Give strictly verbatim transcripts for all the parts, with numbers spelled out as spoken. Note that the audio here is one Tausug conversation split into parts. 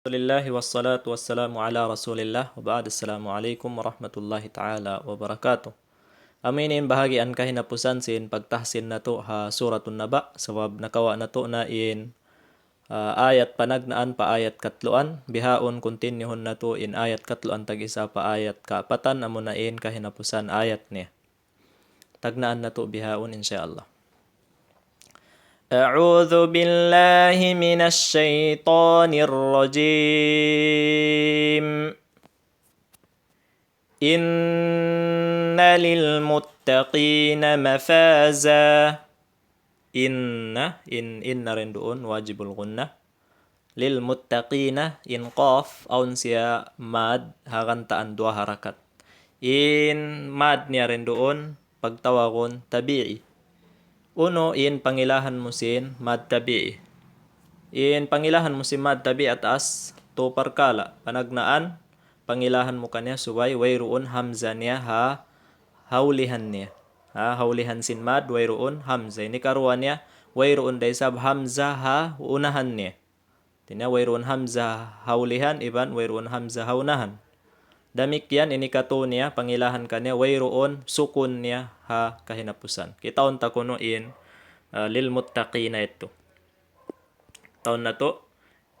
Alhamdulillah, wassalatu wassalamu ala rasulillah, wa ba'd, assalamu alaykum warahmatullahi ta'ala wabarakatuh. Amu ini in bahagian kahinapusan sin pagtahsin natu' ha Suratun Naba, sabab nakawa' natu' na in, ah, ayat panagnaan pa ayat katluan, bihaun kuntinyuhun natu' in ayat katluan tag-isa pa ayat kaapatan, amu na in kahinapusan ayat niya. Tagnaan natu' bihaun, insya Allah. أعوذ بالله من الشيطان الرجيم. إن للمتقين مفازا. Inna, in, inna rin duun, wajibul gunna. Lil muttaqina, in qaf, awn siya mad, ha gantaan duwa harakat. In mad niya rin duun, pagtawagun tabi'i. Unu in pangilahan mu sin mad tabi'i. In pangilahan mu sin mad tabi'i ataas tu parkala'. Panagnaan, pangilahan mu kaniya subay wayruun hamza niya ha, ha ulihan niya. Ha, ha ulihan sin mad wayruun hamza. Ini karuwa niya, wayruun da isab hamza ha unahan niya. Hātinya wayruun hamza ha ulihan iban wayruun hamza ha unahan. Damikkiyan ini katu niya, pangilahan kaniya wayruun sukun niya ha kahinapusan. Kitaun ta kunu' in, ah, lil muttaqina yadtu. Taun natu'.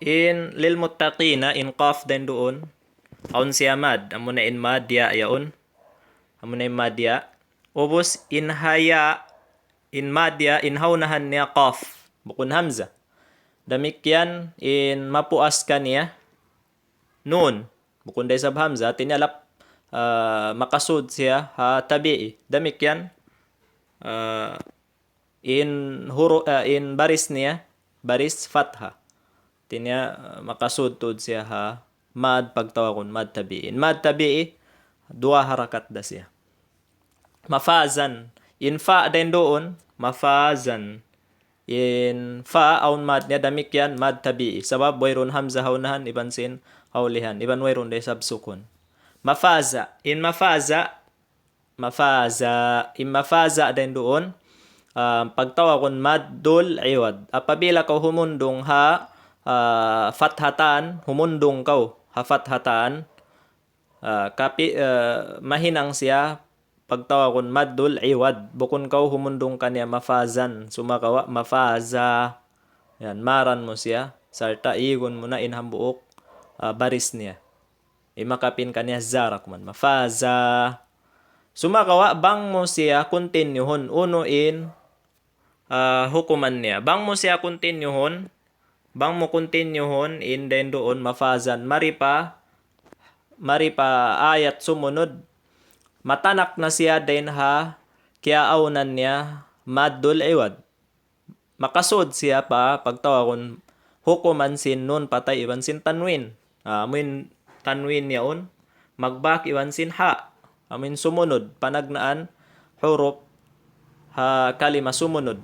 In lil muttaqina, in qaf dayn duun. Awn siya mad, amuna in mad ya yaun. Amuna in mad ya. Ubus in ha ya, in mad ya, in ha unahan niya qaf. Bukun hamza. Damikkiyan in mapuas kaniya nun. Bukun da isab hamza, hātinya lap, ah, makasud siya ha tabi'i. Damikkiyan, ah, in huru-, ah, in baris niya, baris fatha. Hātinya, ah, makasud tuud siya ha mad pagtawagun mad tabi'i. In mad tabi'i, duwa harakat da siya. Mafazan. In fa dayn duun, mafazan. In fa awn mad niya damikkiyan mad tabi'i. Sabab wayruun hamza ha unahan iban sin ha ulihan. Iban wayruun da isab sukun. Mafaza. In mafaza, mafaza. In mafaza dayn duun, ah, pagtawagun maddul iwad. Apabila kaw humundung ha, ah, fathatan, humundung kaw ha fathatan, ah, kapi-, ah, mahinang siya pagtawagun maddul iwad. Bukun kaw humundung kaniya mafazan, sumagawa' mafaza. Yan, maran mu siya, sarta' igun mu na in hambuuk, ah, baris niya. Imakapin kaniya zara kuman. Mafaza. Sumagawa' bang mu siya kuntinyuhun unu in, ah, hukuman niya. Bang mu siya kuntinyuhun, bang mu kuntinyuhun in dayn duun mafazan. Mari pa, mari pa ayat sumunud. Matanak na siya dayn ha kiyaawnan niya maddul iwad. Makasud siya pa pagtawagun hukuman sin nun patay iban sin tanwin. Ah, amuin tanwin yaun, magbak iban sin ha. Amuin sumunud, panagnaan hurup ha kalima sumunud.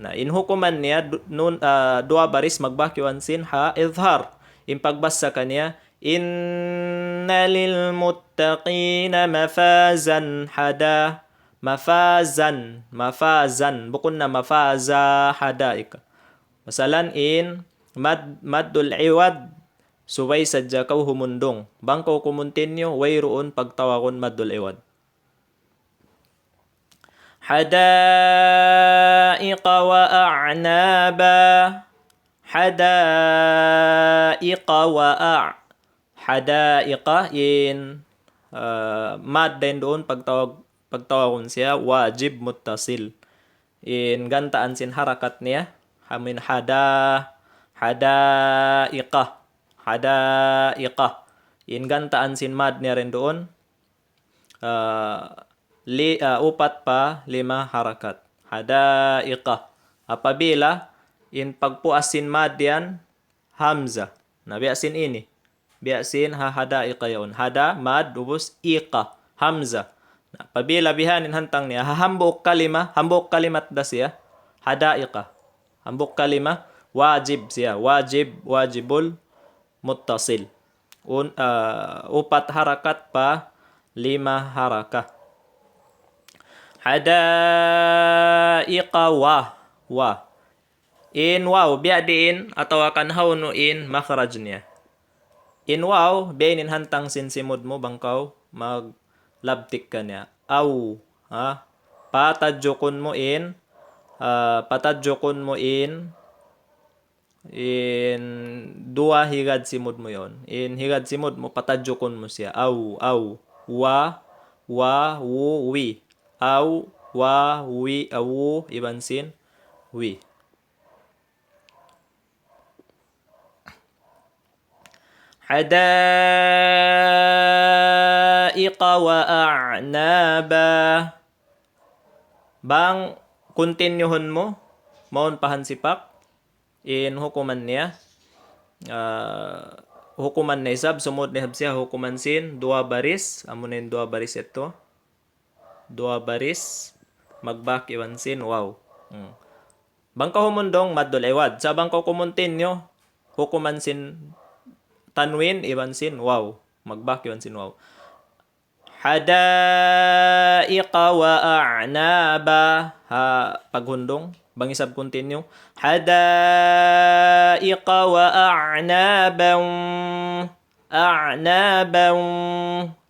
Na, in hukuman niya, du-, nun, ah, duwa baris magbak iban sin ha idhar. In pagbasa kaniya, إن للمتقين مفازا حدا. Mafazan, mafazan. Bukun na mafaza hadaika. Masalan in mad-, maddul iwad, subay sadja kaw humundung. Bang kaw kumuntinyu, wayruun pagtawagun maddul iwad. حدائق وأعنابا. حدائق وأع-، حدائق in, ah, mad dayn duun pagtawag, pagtawagun siya wajib muttasil. In gantaan sin harakat niya, amuin hada, hadaiqa, hadaiqa. In gantaan sin mad niya dayn duun, ah, li-, ah, upat pa lima harakat. Hadaiqa. Apabila in pagpuas sin mad yan hamza. Na biya' sin ini. Biya' sin ha hadaiqa yaun. Hada, mad, ubus, iqa. Hamza. Na, apabila bihaini in hantang niya, ha hambuuk kalima, hambuuk kalimat da siya. Hadaiqa. Hambuuk kalima, wajib siya. Wajib, wajibul muttasil. Un-, ah, upat harakat pa lima harakat. Hadaiqa wa, wa. In waw, biya' diin, atawa kan hawnu in makhraj niya. In waw, biya' ini in hantang sin simud mu bang kaw maglabtik kaniya. Aw, ha? Patajukun mu in, ah, patajukun mu in, in duwa higad simud mu yaun. In higad simud mu, patajukun mu siya. Aw, aw. Wa, wa, wu, wi. Aw, wa, wi, aw, wu, iban sin, wi. حدائق وأعنابا. Bang continuehun mu, mawn pa hansipak, in hukuman niya, ah, hukuman niya isab, sumud niya isab siya, hukuman sin duwa baris, amu na in duwa baris yadtu. Duwa baris, magbak iban sin waw. Hmm. Bang kaw humundung, maddul iwad. Sa' bang kaw kumuntinyu, hukuman sin tanwin iban sin waw. Magbak iban sin waw. حدائق وأعنابا. Ha, paghundung. Bang isab continue. حدائق وأعنابا. أعنابا.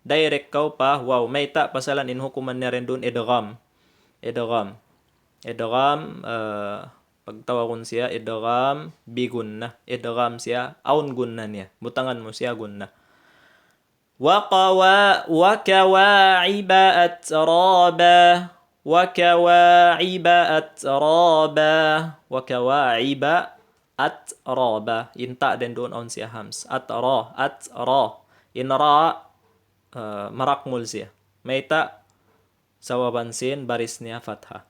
Direct kaw pa waw. Mayta'? Pasalan in hukuman niya duun idgham. Idgham. Idgham, ah, pagtawagun siya, idgham bi gunnah. Idgham siya, awn gunnah niya. Butangan mu siya gunnah. وكوا-، وكواعب أترابا. وكواعب أترابا. وكواعب أترابا. In ta dayn duun awn siya hams. Atra, atra. In ra, ah, marakmul siya. Mayta'? Sabab sin baris niya fatha.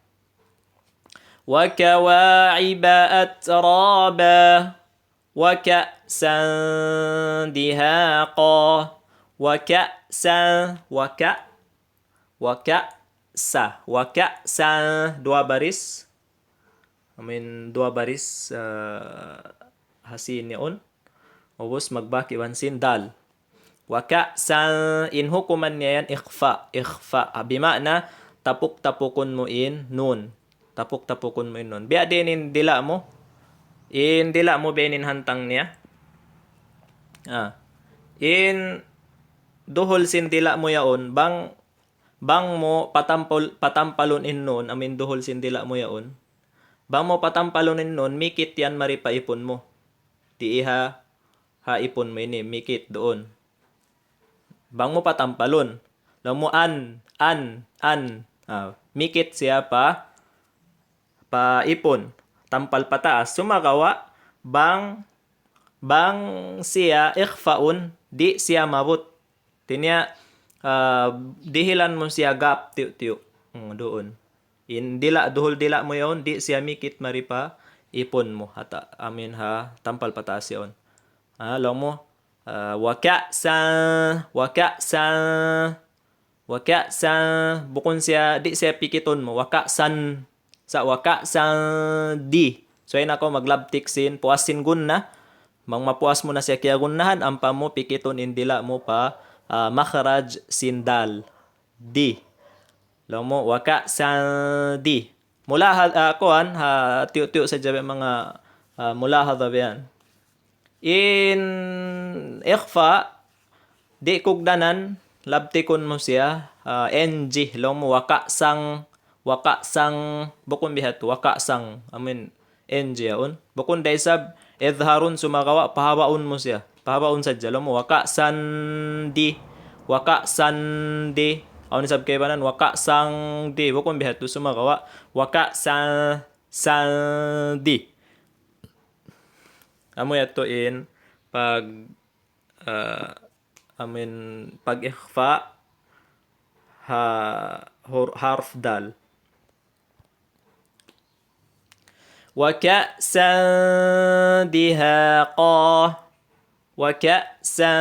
وكواعب أترابا. وكأسا دهاقا. وكأسا، وك-، وكأسا، وكأسا. Duwa baris. I mean, duwa baris, ah, ha sin yaun. Ubus magbak iban sin dal. وكأسا, in hukuman niya yan ikhfa, ikhfa. Ah, bima'na, tapuk-tapukun mu in nun. Tapuk-tapukun mu in nun. Biya' diin in dila' mu. In dila' mu biya' ini in hantang niya. Ah. In duhul sin dila' mu yaun, bang, bang mu patampal-, patampalun in nun, amu in duhul sin dila' mu yaun. Bang mu patampalun in nun, mikit yan mari pa ipun mu. Di' ha, ha ipun mu ini, mikit duun. Bang mu patampalun. Laung mu an, an, an. Ah, mikit siya pa, pa ipun. Tampal pataas. Sumagawa', bang, bang siya ikhfaun, di' siya maabut. Hati niya, ah, dihilan mu siya gap tiyu'-tiyu'. Hmm, duun. In dila', duhul dila' mu yaun, di' siya mikit mari pa ipun mu. Hata, amu in ha, tampal pataas yaun. Ah, laung mu, ah, وكأسا, وكأسا, وكأسا, bukun siya, di' siya pikitun mu, وكأسا. Sa' وكأسا di. So, ayaw na kaw maglabtik sin, puas sin gunnah. Bang mapuas mu na siya kiyagunnahan, ampa mu pikitun in dila' mu pa, ah, makhraj sin dal. Di. Laung mu, وكأسا di. Mula ha, ah, kuwan, ha, tiyu'-tiyu' sadja biya' manga, ah, mulahadha biya' yan. In ikhfa, di' kugdanan, labtikun mu siya, ah, N G, laung mu وكأسا, وكأسا, bukun biya' hādtu, وكأسا, amu in N G yaun. Bukun da isab, idharun sumagawa', pahawaun mu siya. Pahawaun sadja, laung mu, وكأسا di, وكأسا di. Awn isab kaibanan, وكأسا di, bukun biya' hādtu sumagawa', وكأسا, sa di. Amu yadtu in pag, ah, amu in pag-ikhfa ha hur-, harf dal. وكأسا دهاقا. وكأسا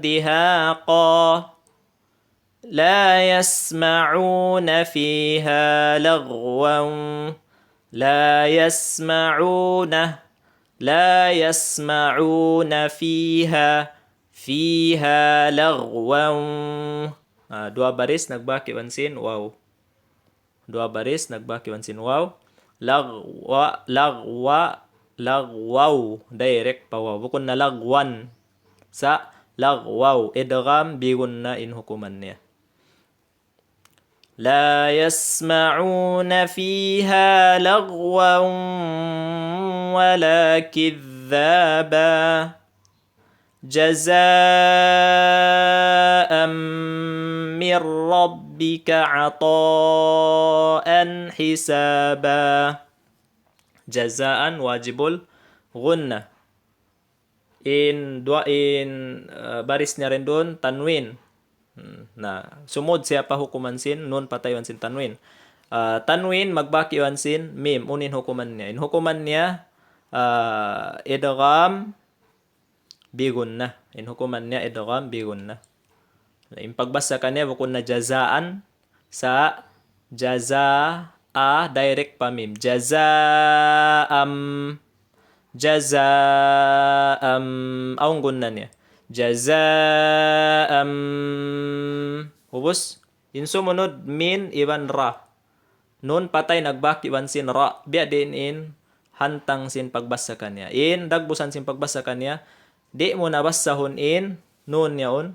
دهاقا. لا يسمعون فيها لغوا. لا يسمعون. لا يسمعون فيها، فيها لغوا. Ah, duwa baris nagbak iban sin waw. Duwa baris nagbak iban sin waw. Lagwa, lagwa, lagwaw. Direct pa waw. Bukun na lagwan. Sa' lagwaw, idgham bi gunnah in hukuman niya. لا يسمعون فيها لغوا ولا كذابا. جزاء من ربك عطاء حسابا. Jazaan wajibul gunnah. In dua, in, uh, baris niya duun tanwin. Hmm, na, sumud siya pa hukuman sin nun patay iban sin tanwin. Uh, tanwin magbak iban sin mim, unu in hukuman niya. In hukuman niya, uh, idgham bi gunnah. In hukuman niya idgham bi gunnah. In pagbasa kaniya bukun na jazaan, sa' jaza, a, direct pa mim. Jazaam, jazaam, awn gunnah niya. Jazaam. Ubus, in sumunud min iban ra. Nun patay nagbak iban sin ra. Biya' diin in hantang sin pagbasa kaniya. In dagbusan sin pagbasa kaniya, di' mu na basahun in nun yaun.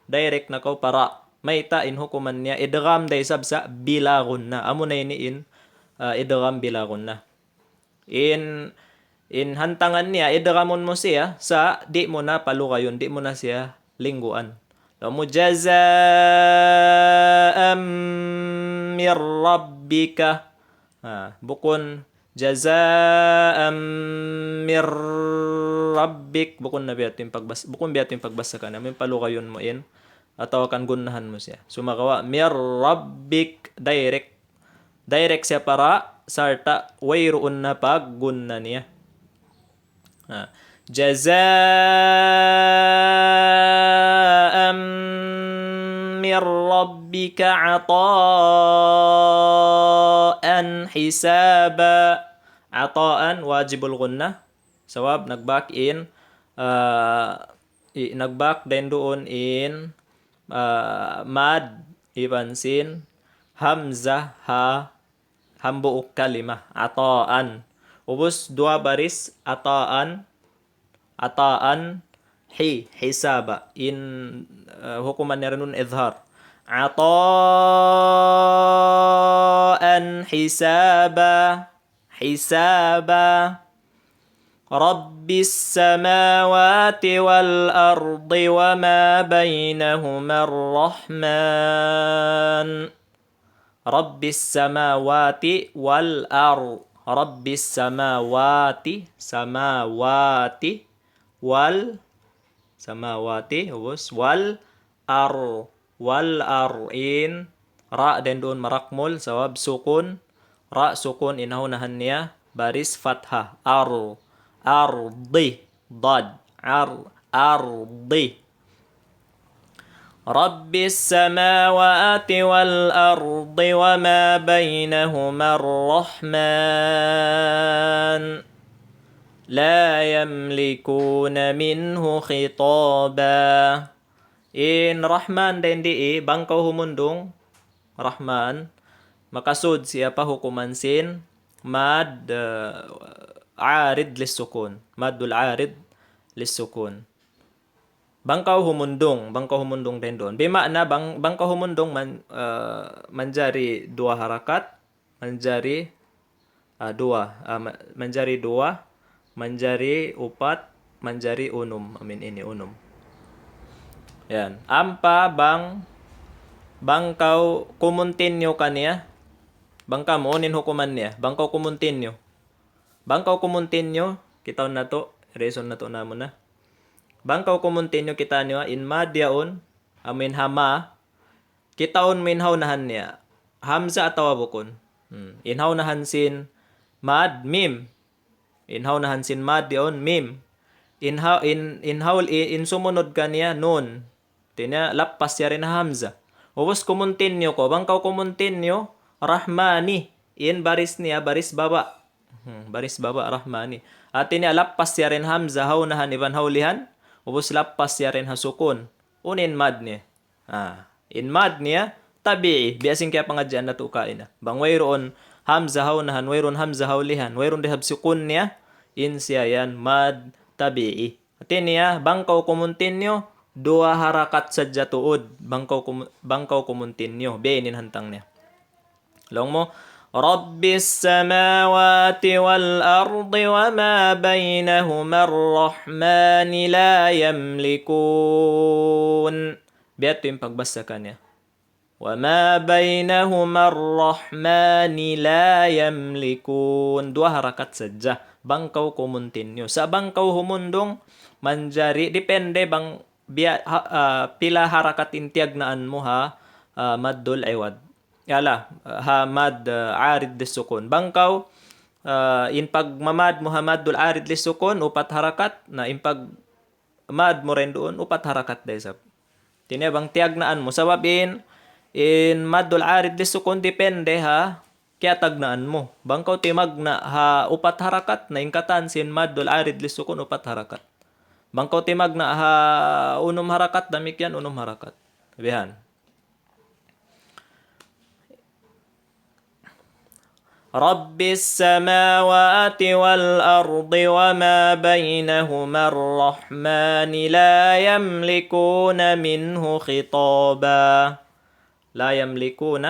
Direct na kaw pa ra. Mayta', in hukuman niya idgham da isab sa' bila gunnah. Amu na ini in, uh, idgham bila gunnah. In, in hantangan niya, idghamun mu siya, sa' di' mu na palugayun, di' mu na siya lingguan. Laung mu جزاء من ربك. Ha, bukun جزاء من ربك. Bukun na biya' ha yan in pagbas-, bukun biya' ha yan in pagbasa kaniya. Amu in palugayun mu in. Atawa kan gunnahan mu siya. Sumagawa', من ربك. Direct. Direct siya pa ra, sarta' wayruun na paggunna niya. Ha. جزاء من ربك عطاء حسابا. Ataan wajibul gunnah. Sabab nagbak in, uh, i-, nagbak duun in, uh, mad iban sin hamzah ha hambuuk kalima, ataan. Ubus dua baris, ataan, ataan, hi, hisaba. In, uh, hukuman niya duun idhar. Ataan hisaba, hisaba. رب السماوات والأرض وما بينهما الرحمن. رب السماوات والأرض. رب السماوات، samawati, wal, samawati, ubus, wal ar, wal ar, in ra duun marakmul, sabab sukun, ra sukun in ha unahan niya, baris fathah, ar, ardi, dad, ar, ardi. رب السماوات والأرض وما بينهما الرحمن لا يملكون منه خطابا. In Rahman dayn di, bang kaw humundung, Rahman, makasud siya pa hukuman sin mad, uh, arid lissukun. Maddul arid lissukun. Bang kaw humundung, bang kaw humundung dayn duun. Bima'na bang, bang kaw humundung man-, uh, manjari duwa harakat, manjari, ah, duwa, ah, ma-, manjari duwa, manjari upat, manjari unum. Amin ini unum. Yan. Ampa bang, bang kaw kumuntinyu kaniya, bang kamu, unu in hukuman niya, bang kaw kumuntinyu. Bang kaw kumuntinyu, kitaun natu', reason natu' namu' na. Bang kaw kumuntinyu kitaniyu, in mad yaun, amin ha ma, kitaun mu in ha unahan niya. Hamza atawa bukun. Hmm. In ha unahan sin mad, mim. In ha unahan sin mad yaun, mim. In ha-, in, in haul-, in, in sumunud kaniya, nun. Hati niya, lappas siya dayn ha hamza. Ubus kumuntinyu kaw. Bang kaw kumuntinyu, Rahmani. In baris niya, baris baba'. Hmm, baris baba', Rahmani. Hati niya, lappas siya dayn ha hamza, ha unahan iban ha ulihan. Ubus lappas siya dayn ha sukun. Unu in mad niya. Ah, in mad niya, tabi'i. Biya' sin kiyapangadjian natu' kaina. Bang wayruun hamza ha unahan, wayruun hamza ha ulihan, wayruun da isab sukun niya, in siya yan mad tabi'i. Hati niya, bang kaw kumuntinyu, duwa harakat sadja tuud. Bang kaw kum-, bang kaw kumuntinyu. Biya' ini in hantang niya. Laung mu, رب السماوات والأرض وما بينهما الرحمن لا يملكون. Biya' tu in pagbasa kaniya. وما بينهما الرحمن لا يملكون. Duwa harakat sadja. Bang kaw kumuntinyu. Sa' bang kaw humundung, manjari, depende bang biya', ha, ah, pila harakat in tiyagnaan mu ha, ah, maddul iwad. Yala, ha mad, ah, arid lissukun. Bang kaw, ah, in pagmamad mu ha maddul arid lissukun, upat harakat, na in pagmad mu rin duun, upat harakat da isab. Hati niya bang tiyagnaan mu. Sabab in, in maddul arid lissukun depende ha kiyatagnaan mu. Bang kaw timagna' ha upat harakat, na in katan sin maddul arid lissukun upat harakat. Bang kaw timagna' ha unum harakat, damikkiyan unum harakat. Bihan. رب السماوات والأرض وما بينهما الرحمن لا يملكون منه خطابا. لا يملكون,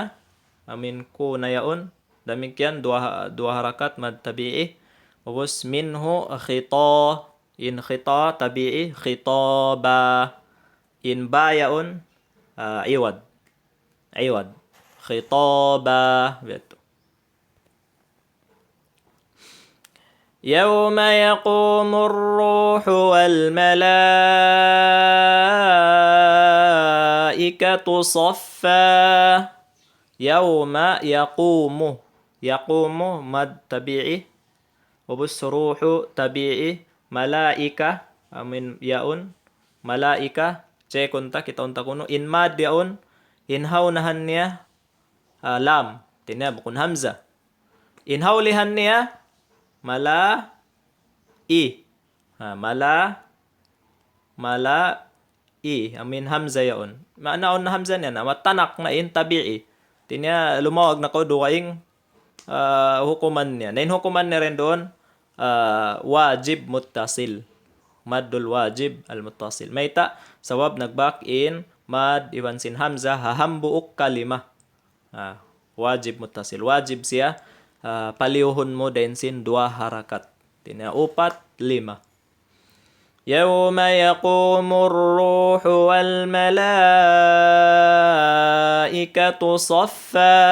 amin kuna yaun. Damikkiyan duwa, duwa harakat mad tabi'i. Ubus minhu khita, in khita tabi'i, khitaba. In ba yaun, ah, iwad. Iwad. Khitaba. Biya' tu. يوم يقوم الروح والملائكة صفا. يوم يقوم. يقوم mad tabi'i. Ubus ruhu tabi'i. Malaika, amin yaun. Malaika. Check unta, kitaun ta kunu'. In mad yaun, in ha unahan niya, ah, lam. Hati niya bukun hamza. In ha ulihan niya, mala, i. Ha, mala, mala, i. Amin hamza yaun. Maana awn na hamza niya na, matanak na in tabi'i. Hati niya lumawag na kaw dugaing, ah, hukuman niya. Na in hukuman niya rin duun, ah, wajib muttasil. Maddul wajib al-muttasil. Mayta', sabab nagbak in mad iban sin hamza ha hambuuk kalima. Ah, wajib muttasil. Wajib siya, ah, paliyuhun mu dayn sin duwa harakat. Hati niya upat, lima. يوم يقوم الروح والملائكة صفا.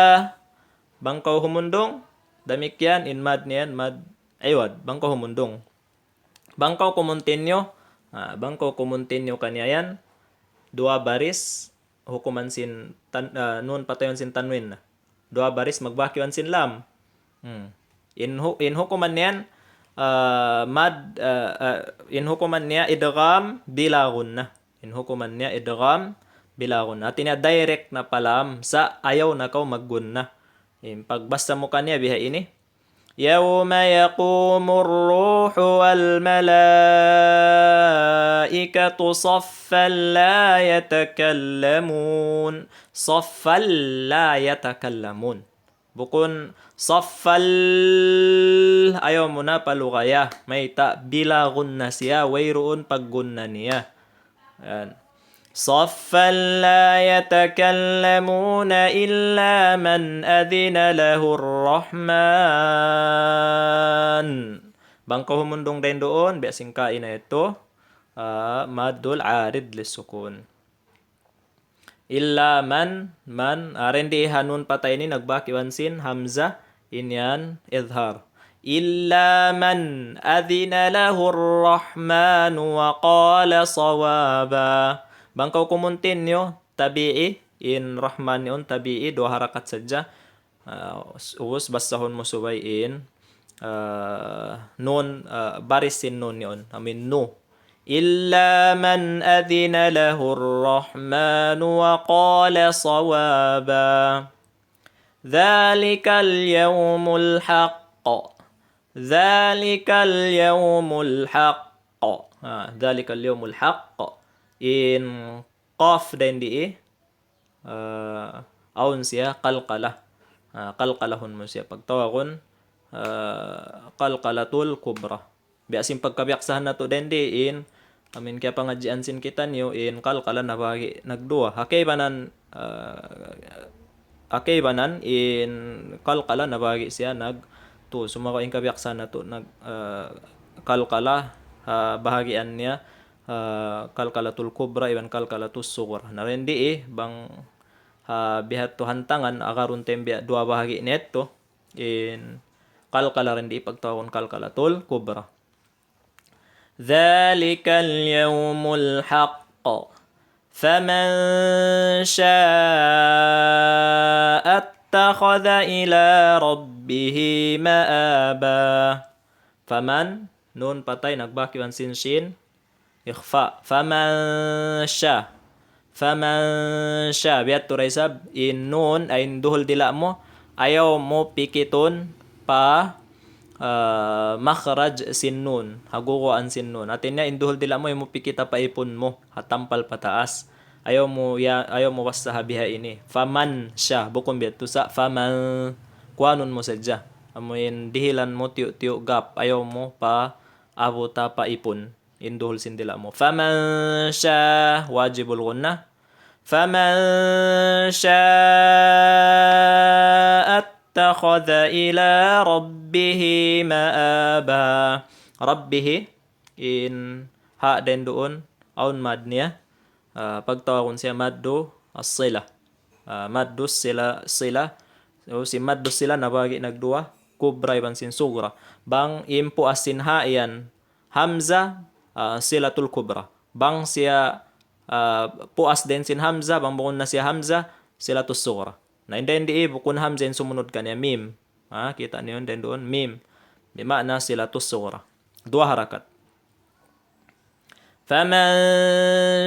Bang kaw humundung, damikkiyan in mad niyan, mad iwad. Bang kaw humundung. Bang kaw kumuntinyu, ah, bang kaw kumuntinyu kaniya yan, duwa baris, hukuman sin tan-, ah, nun patayun sin tanwin na. Duwa baris magbak iban sin lam. Hmm. In hu-, in hukuman niyan, ah, mad, ah, ah, in hukuman niya idgham bila gunna. In hukuman niya idgham bila gunna. Hati niya direct na pa lam, sa' ayaw na kaw maggunna. In pagbasa mu kaniya biha ini. يوم يقوم الروح والملائكة صفا لا يتكلمون. صفا لا يتكلمون. Bukun saffal, ayaw mu na palugaya. Mayta' bila gunna siya, wayruun paggunna niya. Yan. صفا لا يتكلمون إلا من أذن له الرحمن. Bang kaw humundung dayn duun, biya' sin kaina yadtu, ah, maddul arid lissukun. Illa man, man, ah, rendi ha nun patay ini nagbak iban sin hamza, in yan idhar. إلا من أذن له الرحمن وقال صوابا. Bang kaw kumuntinyu, tabi'i, in Rahman yaun tabi'i, duwa harakat sadja. Ah, us-, ubus basahun mu subay in, ah, nun, ah, baris sin nun yaun. Amin nu. إلا من أذن له الرحمن وقال صوابا. ذلك اليوم الحق. ذلك اليوم الحق. Ah, ذلك اليوم الحق. In qaf dayn di, ah, awn siya qalqala. Ah, qalqalahun mu siya pagtawagun, ah, qalqalatul kubra. Biya' sin pagkabiyaksahan natu' dayn di in, Amin kiyapangadjian sin kitaniyu in qalqala nabahagi' nagduwa. Ha kaibanan, ah, ha kaibanan in qalqala nabahagi' siya nagtu. Sumagawa' in kabiyaksahan natu' nag, ah, qalqala, ah, bahagian niya, ah, qalqalatul kubra iban qalqalatus sughra. Na dayn di, bang ha biha' tu hantangan, agarun tembiya' duwa bahagi' niya tu, in qalqala dayn di pagtawagun qalqalatul kubra. ذلك اليوم الحق فمن شاء اتخذ إلى ربه مآبا. Faman, nun patay, nagbak iban sin shin, ikhfa. Faman sha. Faman sha. Biya' tu da isab, in nun, ay in duhul dila' mu, ayaw mu pikitun pa, ah, makhraj sin nun, ha guguan sin nun. Hati niya, in duhul dila' mu, ayaw mu pikita pa ipun mu, ha tampal pataas. Ayaw mu ya, ayaw mu wassaha biha' ini. Faman sha, bukun biya' tu sa, faman, kuanun mu sadja. Amu in dihilan mu tiyu'-tiyu' gap, ayaw mu pa abuta pa ipun. In duhul sin dila' mu. Faman sha, wajibul ghunnah. فمن شاء اتخذ إلى ربه مآبا. Rabbihi, in ha dayn duun, awn mad niya, ah, pagtawagun siya maddu as-sila. Ah, maddu sila, sila. So, sin maddu sila nabahagi' nagduwa, kubra iban sin sughra. Bang in puas sin ha yan, hamza, ah, silatul kubra. Bang siya, ah, puas dayn sin hamza, bang bukun na siya hamza, silatus sughra. Na, in dayn di, bukun hamza in sumunud kaniya, mim. Ha, kita' niyu in dayn duun, mim. Bima'na silatus sughra. Duwa harakat. فمن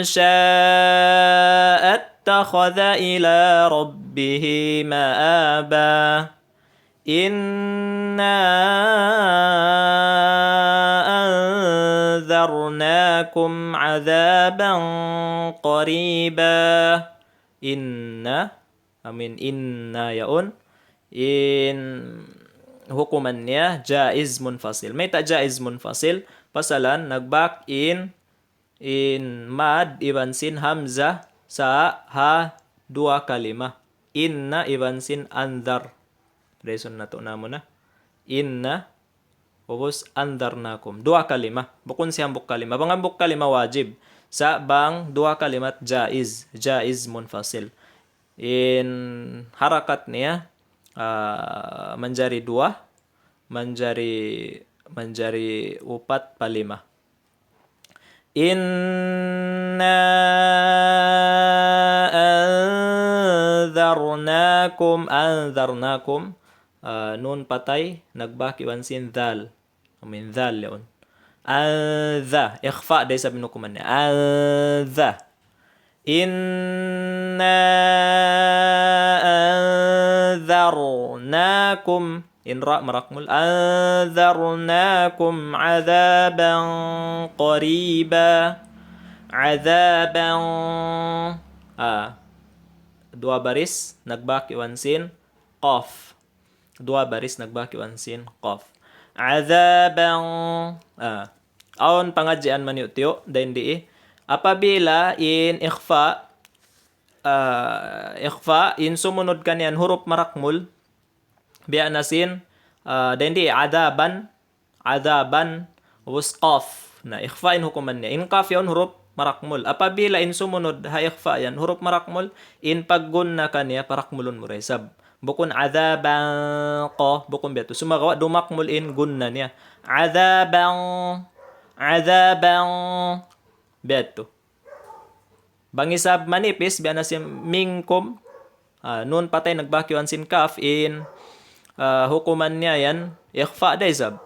شاء اتخذ إلى ربه مآبا. إنا أنذرناكم عذابا قريبا. Inna, amin inna yaun, in hukuman niya jaiz munfasil. Mayta' jaiz munfasil? Pasalan nagbak in, in mad iban sin hamza sa ha duwa kalima. Inna iban sin andhar. Reason natu' namu' na. Inna, ubus andharnakum. Duwa kalima. Bukun siya hambuuk kalima. Bang hambuuk kalima wajib. Sa' bang duwa kalimat jaiz. Jaiz munfasil. In harakat niya, ah, manjari duwa, manjari, manjari upat pa lima. إنا أنذرناكم, أنذرناكم, ah, nun patay, nagbak iban sin dhal. Amin dhal yaun. Andha. Ikhfa da isab in hukuman niya. Andha. إنا أنذرناكم. In ra marakmul. أنذرناكم عذابا قريبا. عذابا. Ah. Duwa baris, nagbak iban sin qaf. Duwa baris nagbak iban sin qaf. Adhaban, ah, awn pangadjian maniyu'-tiyu' dayn di. Apabila in ikhfa, ah, ikhfa, in sumunud kaniya huruf marakmul, biya' na sin, ah, dayn di, adhaban, adhaban, ubus qaf. Na, ikhfa in hukuman niya. In qaf yaun huruf marakmul. Apabila in sumunud ha ikhfa yan huruf marakmul, in paggunna kaniya parakmulun mu da isab. Bukun adhaban qa, bukun biya' tu. Sumagawa' dumakmul in gunna niya. Adhaban, adhaban, biya' tu. Bang isab manipis, biya' na sin minkum. Ah, nun patay nagbak iban sin kaf in, ah, hukuman niya yan, ikhfa da isab.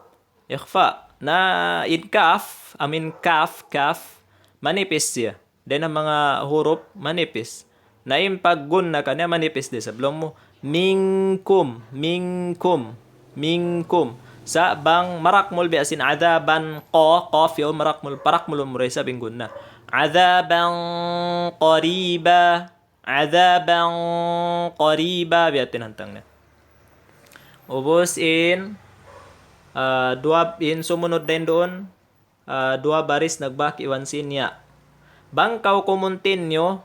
Ikhfa. Na in kaf, amin kaf, kaf, manipis siya. Dayn ha manga huruf manipis. Na in paggunna kaniya manipis da isab. Laung mu, minkum, minkum, minkum. Sa' bang marakmul biya' sin adhaban qa, qaf yaun marakmul, parakmulun mu da isab in gunna. Adhaban qariba, adhaban qariba, biya' tu in hantang niya. Ubus in, ah, duwa in sumunud dayn duun, ah, duwa baris nagbak iban sin ya. Bang kaw kumuntinyu,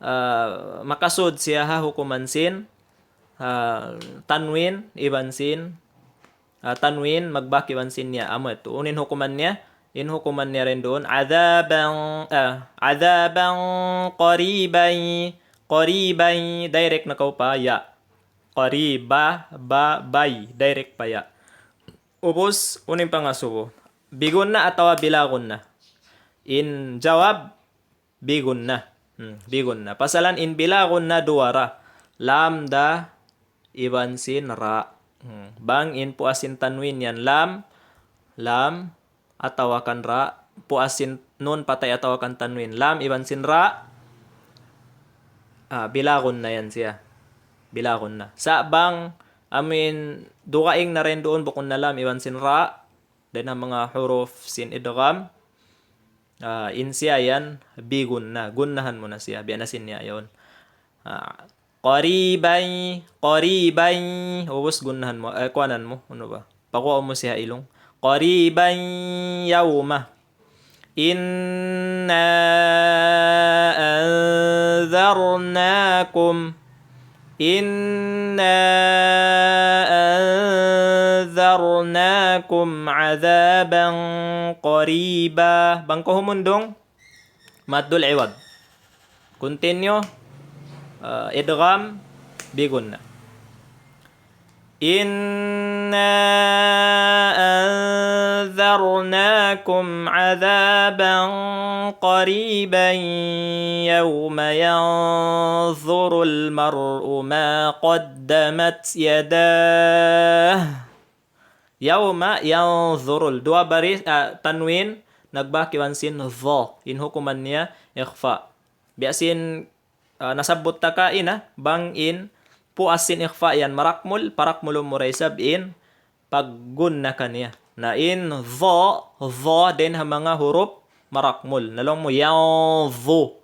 ah, makasud siya ha hukuman sin, ah, tanwin iban sin, ah, tanwin magbak iban sin ya. Amu yadtu. Unu in hukuman niya? In hukuman niya dayn duun, adhaban, ah, adhaban qariban, qariban, direct na kaw pa ya. Qariba, ba, bay, direct pa ya. Ubus, unu in pangasubu? Bi gunnah atawa bila gunnah? In jawab, bi gunnah. Hmm, bi gunnah. Pasalan in bila gunnah duwa ra. Lam da iban sin ra. Hmm. Bang in puas sin tanwin yan lam, lam, atawa kan ra, puas sin nun patay atawa kan tanwin. Lam iban sin ra, ah, bila gunnah yan siya. Bila gunnah. Sa' bang, amu in, dugaing na dayn duun bukun na lam iban sin ra, dayn ha manga huruf sin idgham, ah, in siya yan, bi gunnah. Gunnahan mu na siya. Biya' na sin ya yaun. Ah, qariban, qariban. Ubus gunnahan mu, eh, kuanan mu, unu ba? Pakuha mu siya ilung. Qariban yawma. Inna anzarnakum. Inna anzarnakum adhaban qariba. Bang kaw humundung, maddul iwad. Continue, uh, idgham bi gunnah. Inna anzarnakum adhaban qariban yawma yanzurul mar'u ma qaddamat yadah. Yawma yanzurul. Duwa baris, ah, tanwin, nagbak iban sin dha. In hukuman niya, ikhfa. Biya' sin, ah, nasabbut ta kaina, bang in, puas sin ikhfa yan, marakmul, parakmulun mu da isab in, paggunnah kaniya. Na in dha, dha dayn ha manga huruf, marakmul. Na laung mu, yanzu.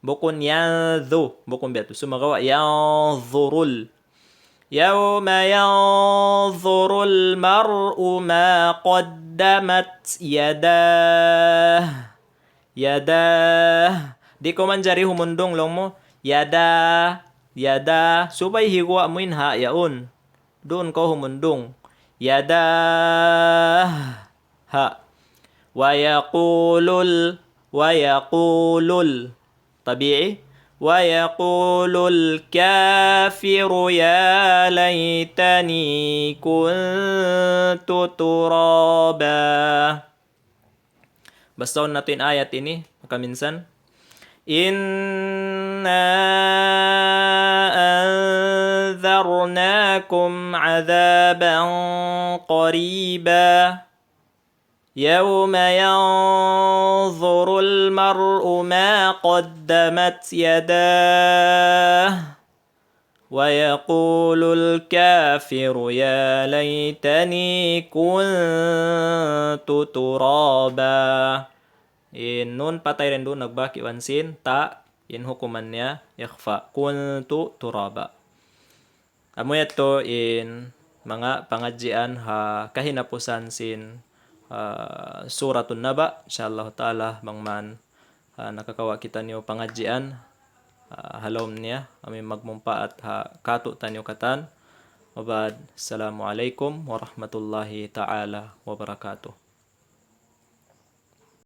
Bukun yanzu. Bukun biya' tu. Sumagawa', yanzurul. يوم ينظر المرء ما قدمت يداه. Yadah. Di' kaw manjari humundung laung mu. Yada. Yada. Subay higuwa' mu in ha yaun. Duun kaw humundung. Yadah. Ha. ويقول ال-, ويقول ال-, tabi'i. ويقول الكافر يا ليتني كنت ترابا. Basahun natu' in ayat ini, makaminsan. إنا أنذرناكم عذابا قريبا. يوم ينظر المرء ما قدمت يداه ويقول الكافر يا ليتني كنت ترابا. In nun patay dayn duun nagbak iban sin ta, in hukuman niya ikhfa. Kuntu turaba. Amu yadtu in manga pangadjian ha kahinapusan sin, ah, Suratun Naba. Insya Allah Ta'ala, bang man, ah, nakakawa' kitaniyu pangadjian, ah, ha lawm niya, amu in magmumpaat ha katu'taniyu katan. Wa ba'd, Assalamu alaykum warahmatullahi ta'ala wabarakatuh.